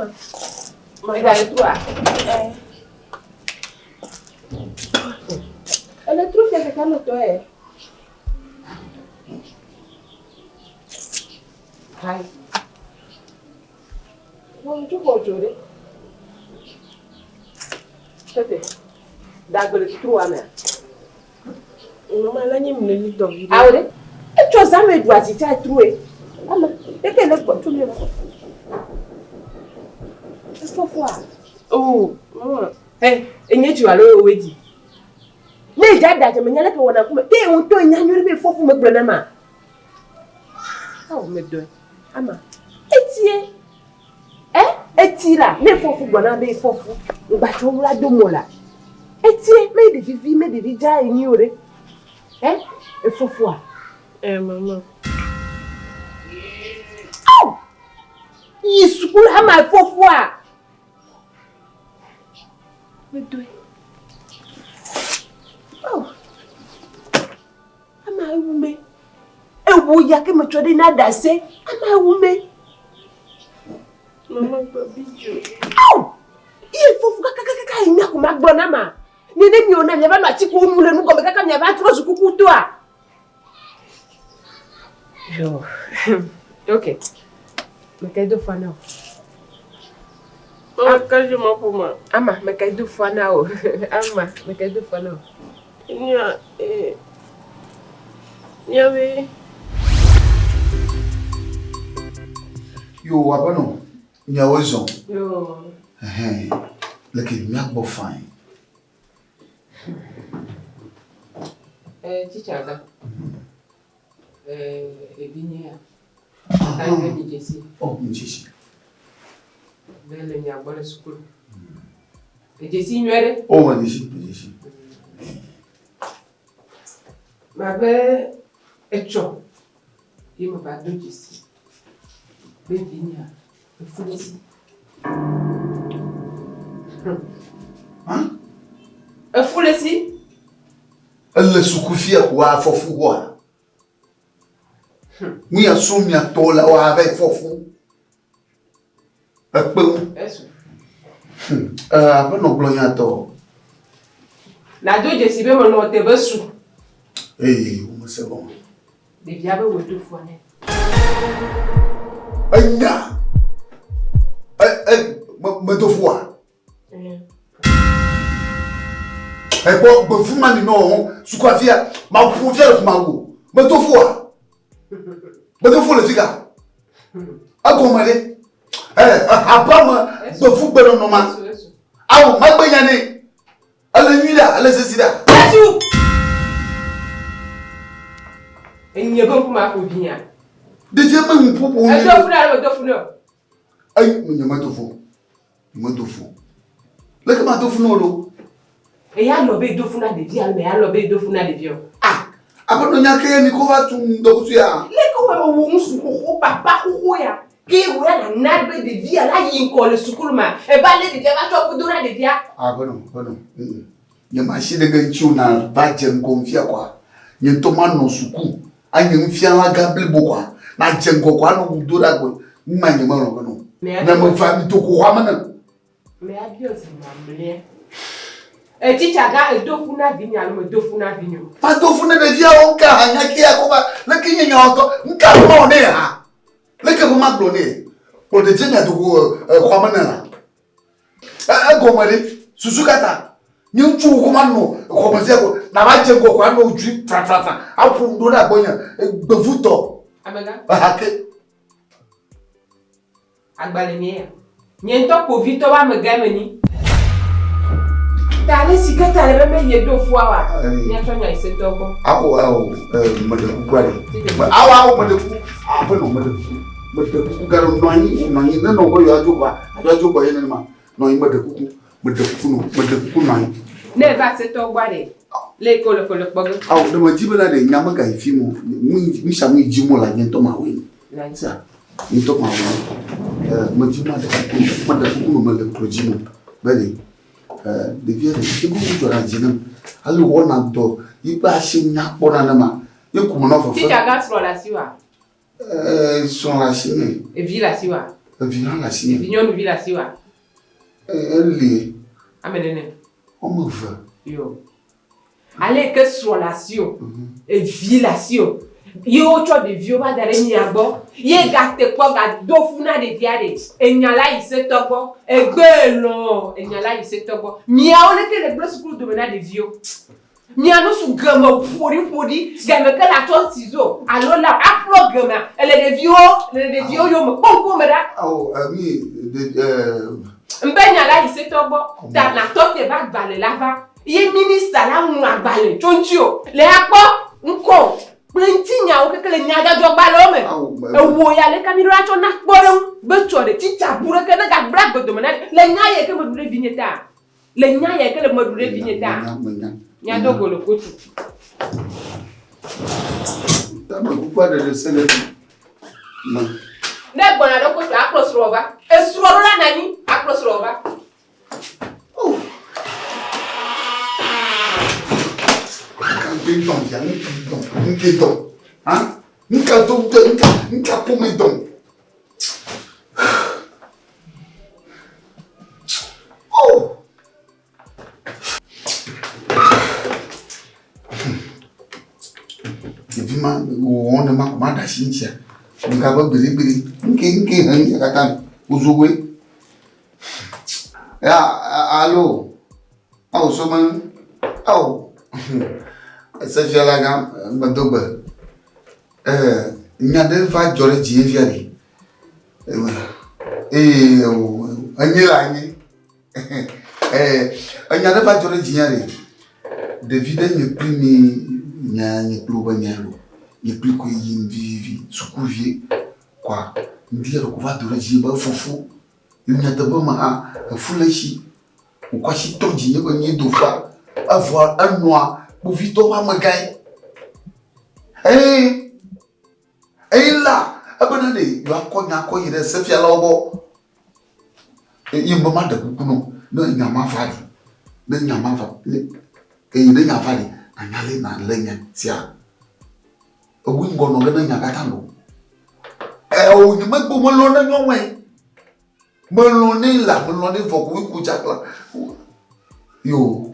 Ama. Ega le trua? Eh. Ele tru fia kaka me tɔ ye. Hai. Wɔn tso xɔ dzo ɖe. Tete. Dagbe le trua mea. Mama la nye mle li dɔ vi ɖe. Awo ɖe. Etsɔ zã me ɖu azi tsa true. Ama, eke le gbɔ tso mi va. Efɔfɔa. Oh, mama. Hey, enye tso alo ewe dzi. Ne edza da dze menya leke wɔna ŋkume. Ke ŋutɔ enya nyuie be fɔfu megblɔ na ma. Awo medɔe. Ama. Etie. Eh, eti la, ne fɔfu gblɔ na be fɔfu. Ŋgbatsɔ wla do mɔ la. Etie, me ɖevi vi, me ɖevi dza enyi o ɖe. Eh, efɔfua. Eh, mama. Aw! Yi sukulu ama efɔfua. Medɔe. Oh. Ama ewu me. Ewu ya ke metsɔ ɖe na ɖase. Ama ewu me. Mama gba bidzo. Aw! Iye fɔfu kakakaka yi nya ko ma gblɔ na ma. Ne ne miwo na miava nɔ atikuwo nu le nu gɔme kaka miava trɔ zu kukutɔa. Yo. Ok. Meka do fua na wo. Mama kaje ma ƒo Ama, meka do fua na wo. Ama, meka do fua na wo. Nya eh nyabe. Yo, aƒenɔ, miawoe zɔ. Yo. Ɛhɛn, leke míagbɔ fine. Eh, teacher Eh, evi nye ya. Ta ye mi dzesi. Oh, mi dzesi. Be le mia gbɔ le sukulu. Edzesi nyuie ɖe. Oh, me dzesi, me dzesi. Mabe etsɔ ye me va do dzesi. Be vi nyea efu ɖe si. Hã? Efu le si. Ele suku fia ko afɔfu xɔa. Nu ya srɔ̃m mia tɔwo le woava yi fɔ fu. Ekpe ŋu. Esu. Eh, aƒenɔ gblɔ nya tɔ. Nàdo dzesi be menɔ te be su. Ee, womese gɔme. Ɖevia be wòe do fua nɛ. Enya. E, e, me, medo fua. Ekpɔ gbefu ma mi nɔ ho sukua fia ma ƒo fia le kuma wo. Medo fua. Medo fu le fika. Egɔme ɖe. Eh, haba me gbefu gbe nɔnɔ ma. Awo magbe nya ne. Ele nyui ɖa, ele sesi ɖa. Esu. Enye be ŋkume aƒo vinya. Ɖevia me ŋu ƒoƒo. Edo fu ɖe alo medo fu ne o? Eyi, nye medo fu. Medo fu. Leke mado fu ne o ɖo? Eya lɔ be do fu na ɖevi alo eya lɔ be do fu na ɖevi o? Ah, aƒenɔ nya ke mi ko va tu ŋdɔkutsu ya. Leke wɔ wò ŋusu xoxo papa xoxo ya? Ke wò ya nana be ɖevia la yi ŋkɔ le sukulu ma. Eva lé ɖevia va tsɔ fu do na ɖevia. Aƒenɔ, aƒenɔ, nye ma si ɖe ge ŋuti o na va dze ŋgɔ ŋfia kɔa. Nye ŋutɔ manɔ suku anye nufiala gã blibo kɔa. Na dze ŋgɔ kɔa anɔ wu do ɖa gbɔ. Numa nye melɔ̃ be nɔ. Ne mefa mi do ko xɔa me ne. Me abiɔ zi mamlɛ. Etitsa gã edo fu na vinye alo medo fu na vinye o? Mado fu ne ɖeviawo ŋka ha nya ke ya ko va leke nye nyawo tɔ ŋka ma wɔ ne ha. Leke be magblɔ ne kplɔ ɖevia mia do go xɔa me ne la. Egɔme ɖe susu kata. Nye ŋutsu ko ma nɔ xɔme fia ko na va dze ŋgɔ ko anɔ dzi frafrafa aƒo ŋu ɖo ɖe agbɔnye gbevutɔ. Amegã. Eha ke. Agbalẽ nye ya. Nye ŋutɔ kpovitɔ be amegãe menyi. Ta ale si ke ta le be meyi do fua wa. Míatsɔ nya yi setɔ gbɔ. Awo awo meɖe kuku aɖe. Awo awo meɖe kuku. Aƒenɔ meɖe kuku. Meɖe kuku galo nɔ anyi nɔ anyi ne nɔ be yewoadzo gbɔa yewoadzo gbɔ ye nenema. Nɔ anyi meɖe kuku. Meɖe kuku nɔ meɖe kuku nɔ anyi. Ne eva setɔ gbɔa ɖe le yi ke wole ko le kpɔ ge. Awo ɖe medzi bena ɖe nya megayi fi mo. Nu sia nu yi dzi mo la nye ŋutɔ mawɔe. Sia ŋutɔ mawɔe. Medzi maɖe kuku meɖe kuku nɔ mele klo dzi mo be ɖe ɖevia ɖe ego dzɔ ɖe dzi nam. Ale wɔna dɔ yi ƒe asi nya kpɔ nenema. Ye ku menɔ fefe. Titsa gã srɔ̃ le asiwòa? Srɔ̃ le asi nɛ. Evi le asiwòa? Evi hã le asinye. Evi nyɔnuvi le asiwòa? Eli. Ame nene? Woame eve. Yo. Ale yi ke srɔ̃ le asiwò, evi le asiwò, ye wotsɔ ɖeviwo va da ɖe mia gbɔ, ye gate kpɔ gado fu na ɖevia ɖe, enya la yi setɔ gbɔ, egbe lɔ̃, enya la yi setɔ gbɔ. Miawo leke le gblẽ sukulu dome na ɖeviwo? Mia nu su geme ƒoɖi ƒoɖi, game ke la tsɔ ciseau alo la aƒlɔ gemea, ele ɖeviwo, le ɖeviwo yome, kpɔ ŋkume ɖa. Ao, mi, ɖe, Ŋbe nya la yi setɔ gbɔ, ta natɔ te va agbalẽ la va. Ye minista la ŋlɔ agbalẽ tso ŋutiwò le akpɔ ŋkɔ kple ŋutinyawo keke le nyadzɔdzɔgbalẽwo me. Ewò ya leke mi ɖo la tsɔ na kpɔɖeŋu be tsɔ ɖe tsitsa bu ɖeke ne gagblẽ agbe dome na le nya ye ke meɖu ɖe vinye ta? Le nya ye ke le meɖu ɖe vinye ta? Mía do go le kotu. Tame kukua ɖeɖe se le me. Ne gbɔna ɖe kotu akplɔ srɔ̃wò va. Esrɔ̃ ɖo la nanyi akplɔ srɔ̃wò va. Ɖevi ma wòwɔ ne ma ma ɖe asi ŋutia, ŋka ƒe gbeɖegbeɖe, ŋke ŋke he ŋutia katã wozogoe. Ya, alo, ao so me, ao, sefialagã medo gbe. Eh, nya ɖe va dzɔ ɖe dzinye fia ɖe. Eye enye le anyi. Eh, enya ɖe va dzɔ ɖe dzinye ɖe. Ɖevi ɖe nye kpli mi nya nye kpli wobe nya lo. Nye kpli koe yim vivivi sukuvie. Kɔa, ŋdi ɖe ko va do ɖe dzinye be fofo. Le nyateƒe me hã, efu le esi wòkɔ asi tɔ dzinye be nyee do fua. Evɔa enɔa kpovitɔwo ƒe amegãe. Eye eye la ebena ɖe yewoakɔ nya kɔ yi ɖe sefialawo gbɔ. Eye be maɖe kuku nɔ ne nya ma va ɖi, ne nya ma va ne eye ne nya va ɖi, nanya le nalé nya sia. Ewu ŋgɔ nɔ ge ne nya katã lo. Eo nye megbe melɔ̃ ne nyɔnue. Melɔ̃ ne la, melɔ̃ ne vɔ ko ku dzakla. Yo.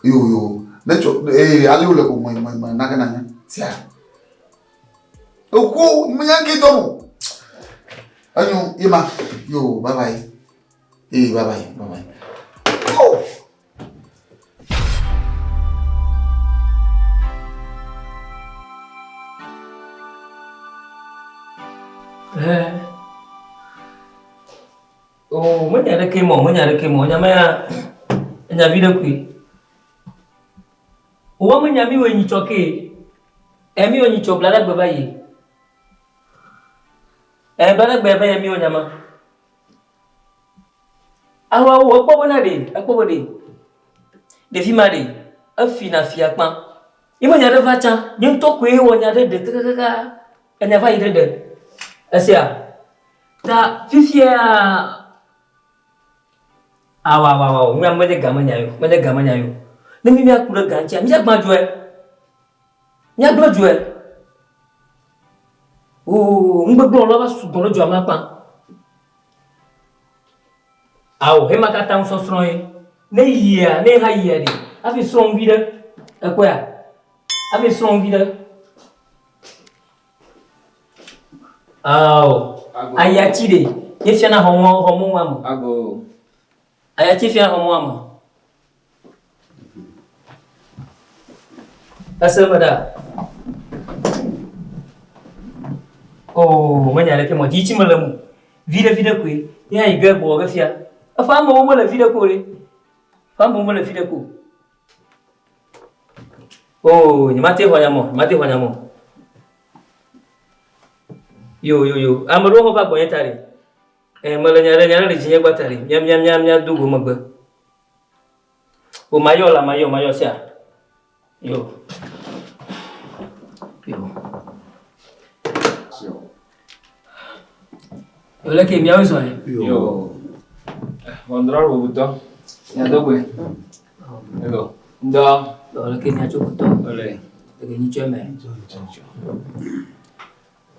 Yo yo. Ne tsɔ ee ale wole ko me me me nage na nya. Sia. Eku menya ke dɔ mo. Enyo yema. Yo bye bye. Ee bye bye bye bye. Oh. Oh, menya ɖeke mɔ, menya ɖeke mɔ, nya mea, enya vi ɖe koe. Wowɔ menya mi wɔ nyitsɔ ke, emi wɔ nyitsɔ bla ɖe gbe va yi. E bla ɖe gbe va yi mi wɔ nyama. Awa wo ekpɔ bena ɖe, ekpɔ be ɖe, ɖevi ma ɖe, efi na fia kpã. Ye me nya ɖe va tsã, nye ŋutɔ koe wɔ nya ɖe ɖe kakakaka, enya va yi ɖe ɖe. Esea? Ta fifia, awa awa awa, mía menye ga me nya yo, menye ga me nya yo. Ne mi mía ku ɖe ga ŋutia, mía gbã dzoe. Mía gblẽ dzoe. Oo, nugbegblẽ wɔlawo va sugbɔ ɖe dzoa me akpa. Ao, ema katã nusɔsrɔ̃ ye. Ne yia, ne hã yia ɖe, hafi srɔ̃ nu viɖe. Ekpɔea? Hafi srɔ̃ nu viɖe. Ao, ayatsi ɖe, ye fiana xɔmɔ, xɔmɔ ame. Ago. Ayatsi fiana xɔmɔ ame. Ese me ɖa. Oo, menya ɖeke mɔ dzi tsi mele mu. Viɖe viɖe koe. Ye ayi ge gbɔ ge fia. Eƒe amewo mele viɖe ko ɖe. Eƒe amewo mele viɖe ko. Oo, nyemate xɔ nya mɔ, nyemate xɔ nya mɔ. Yo, yo, yo. Ame ɖewo hã va gbɔnye ta ɖe. Eh, mele nya ɖe, nya ɖe le dzinye gba ta ɖe. Mía, mía, mía, mía do go megbe. O mayɔ la mayɔ mayɔ sia. Yo. Yo. Yo leke miawo zɔ ye. Yo. Ʋɔnudrɔ̃la bubutɔ. Mia do goe. Yo. Ŋdɔ. Yo leke miatso butɔ. Ole. Leke nyitsɔ eme.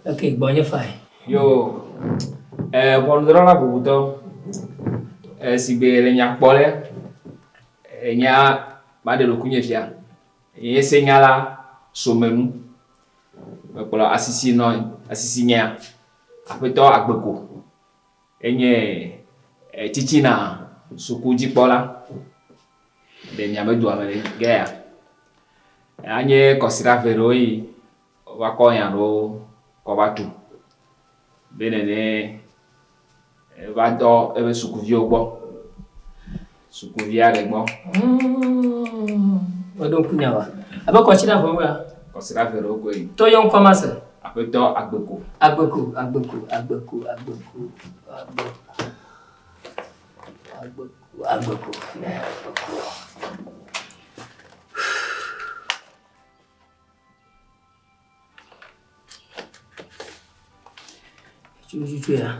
Leke gbɔ nye fae. Yo. Ʋɔnudrɔ̃la bubutɔ, sigbe le nya kpɔ ɖe, enya maɖe ɖokuinye fia. Nye senyala somenu. Mekplɔ asisi nɔ asisi nyea aƒetɔ Agbeko. Enye tsitsina sukudzikpɔla le miabe dua me le geya. Anye kɔsiɖa eve ɖewo yi wova kɔ nya ɖewo kɔ va tu be nene va dɔ ebe sukuviwo gbɔ. Sukuvi aɖe gbɔ. Meɖo ŋku nya wa. Abe kɔsiɖa eve woa? Kɔsiɖa eve ɖewo koe. Tɔ yɔ ŋkɔ ma se. Aƒetɔ Agbeko. Agbeko, Agbeko, Agbeko, Agbeko, Agbeko, Agbeko, Agbeko, Agbeko. Cucucu ya.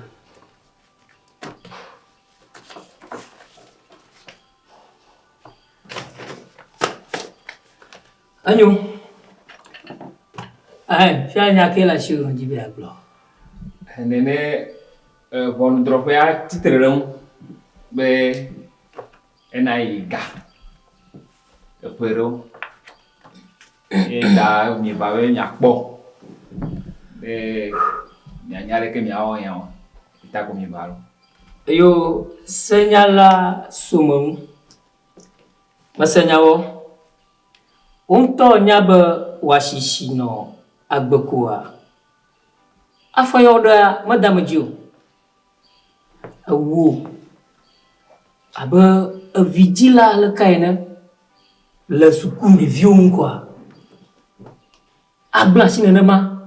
Enyo. Ɛhɛn, fia nya ke le asiwò ŋdi be yeagblɔ. Nene ʋɔnudrɔ̃ƒea tsitre ɖe eŋu be ena yi ga eƒe ɖewo. Ye ta mieva be miakpɔ be mianya leke miawɔ nya o. Ta ko mieva ɖo. Eyo senyala some ŋu. Mese nyawo. Wò ŋutɔ nya be wòasisi nɔ agbe koa? Afɔ ya woɖea mede ame dzi o. Ewò abe evidzila leke ene le suku ɖeviwo ŋu koa? Agblẽ asi nenema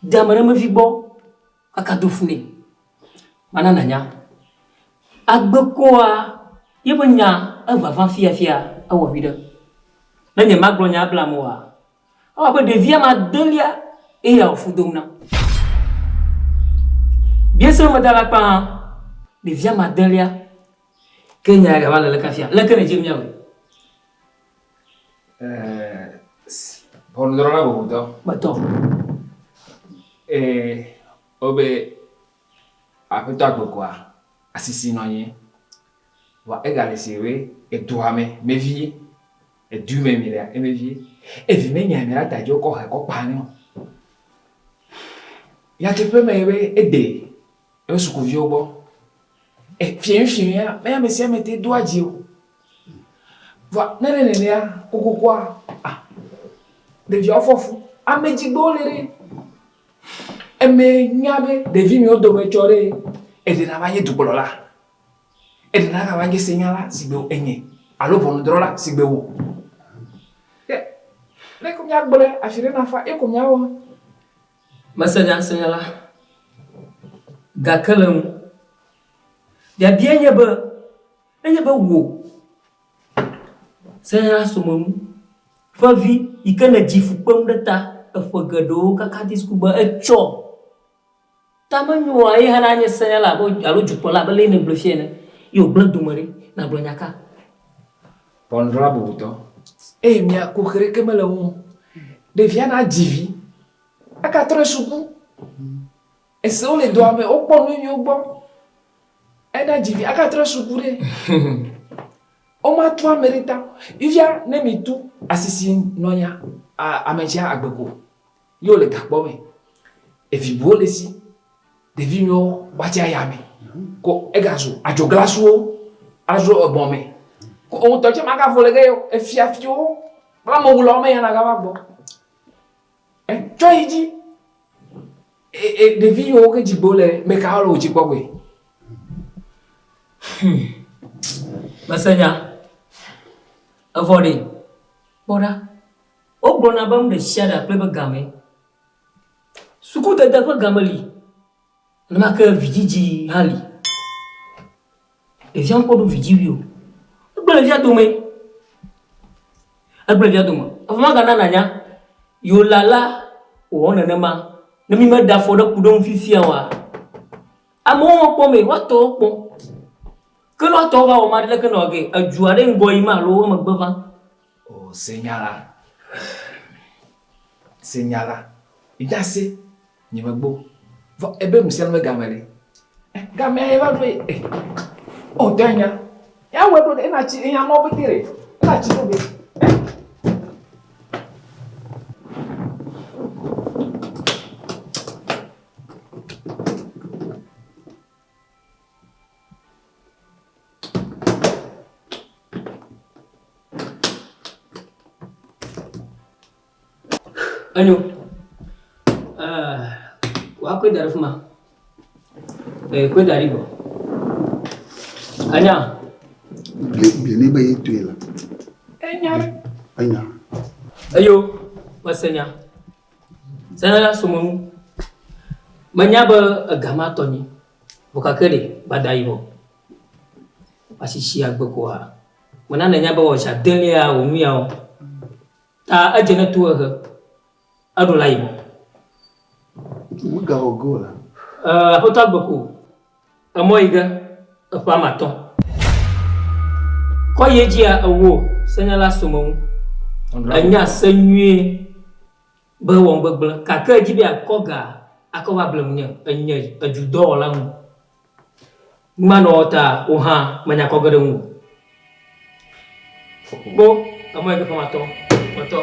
de ame ɖe me vi gbɔ kaka do fu nɛ. Mana nànya. Agbe koa yeƒe nya evava fiafia ewɔ viɖe. Ne nyemagblɔ nya blam oa, ewɔ abe ɖevi ame adelia eye wò fu dom nam. Biese meda la kpa hã, ɖevi ame adelia ke nya ya gava le leke fia. Leke nèdze míawɔe? Ʋɔnudrɔ̃la bubutɔ. Metɔ. Wobe aƒetɔ Agbekoa asisi nɔ anyi. Vɔa egale si be edua me mevie, edu me mi lea emevie. Evi me nya mi la ta dzi wokɔ he kɔ kpa ne o. Nyateƒe me ye be ede eƒe sukuviwo gbɔ. Efiẽfiẽa me ame sia ame te doa dzi o. Vɔa ne le nenea kokokoa ah ɖeviawo fɔ fu. Ame dzigbewo le ɖe. Eme nya be ɖevi miwo dome tsɔ ɖe eɖe na va nye dukplɔla. Eɖe na va nye senyala sigbe enye alo ʋɔnudrɔ̃la sigbe wò. Ke ne ko míagblɔe afi ɖe nafa ye ko míawɔ. Mese nya senyala gake le ŋu. Biabia nye be nenye be wò senyala some ŋu ƒe vi yi ke nèdzi fu kpem ɖe ta eƒe geɖewo kaka de suku be etsɔ ta menyo oa, ye hã nanye senyala alo dukplɔla abe lé nègblɔe fia ene ye wògblẽ dome ɖe, nàgblɔ nya ka? Ʋɔnudrɔ̃la bubutɔ, eye mia kuxi ɖeke mele eŋu o. Ɖevia nadzi vi, agatrɔe suku. Esewo le dɔa me, wokpɔ nu nyuiwo gbɔ. Ena dzi vi, agatrɔe suku ɖe. Womatu ame ɖe ta o. Fifia ne mitu asisi nɔnya ame tsia agbe ko ye wole gakpɔ me. Evi buwo le esi, ɖevi nyuiwo woatsi aya me ko egazu adzoglasuwo azo egbɔ me. Ko ŋutɔ tse magavo le ge o. Efiafiwo kple amewulawo me ya nagava gbɔ. Etsɔ yi dzi. Ɖevi yiwo ke dzigbo le meka le wò dzi kpɔ gbɔe. Mese nya. Evɔ ɖe, kpɔ ɖa. Wogblɔna be nu ɖe sia ɖe akple be game. Sukudede ƒe game li. Nenema ke vidzidzi hã li. Ɖevia mekpɔ ɖo vidziwui o. Egblẽ ɖevia dome. Egblẽ ɖevia dome. Evɔ magana nànya yi wòlala wòwɔ nenema. Ne mi meɖe afɔ ɖe ku ɖe eŋu fifia oa, amewo hã kpɔm mee, woatɔ wo kpɔm. Ke ne woatɔ wo va wɔ ma ɖe, leke nɔ ge? Edua ɖe ŋgɔ yim alo emegbe vam? O, se nya la. Se nya la. Míde asi nye megbe o. Vɔ ebe nu sia nu be game li. Eh, gamea ye va ɖo ye. Eh, o tɔ enya. Ya wɔ ɖo ɖe ena tsi enya mɔ pete ɖe. Ena tsi ɖo ɖe. Eh. Enyo. Woakɔe da ɖe fi ma. Ee, kɔe da ɖi gbɔ. Enya. Gblɔe nɛ be ye tɔe la. Enya. Enya. Eyo, mese nya. Sena somenu. Menya be ega ma tɔ nyi. Vɔ gake ɖe gbada yibɔ. Asisi agbe koa. Mena nènya be wɔ adelia wò nu yawo. Ta edze ne to ehe. Eɖo la yibɔ. Megawɔ ge o la. Aƒetɔ agbe ko. Emɔ yi ge eƒe ame atɔ̃. Kɔ yi edzia ewò senyala somenu. Enya se nyuie be ewɔ nugbegblẽ gake edzi be yeakɔ ga akɔ va ble ŋunye enye edudɔwɔla ŋu. Numanɔwɔ ta wò hã menya kɔ ge ɖe ŋuwò. Kpo emɔ yi ge ƒe ame atɔ̃. Metɔ.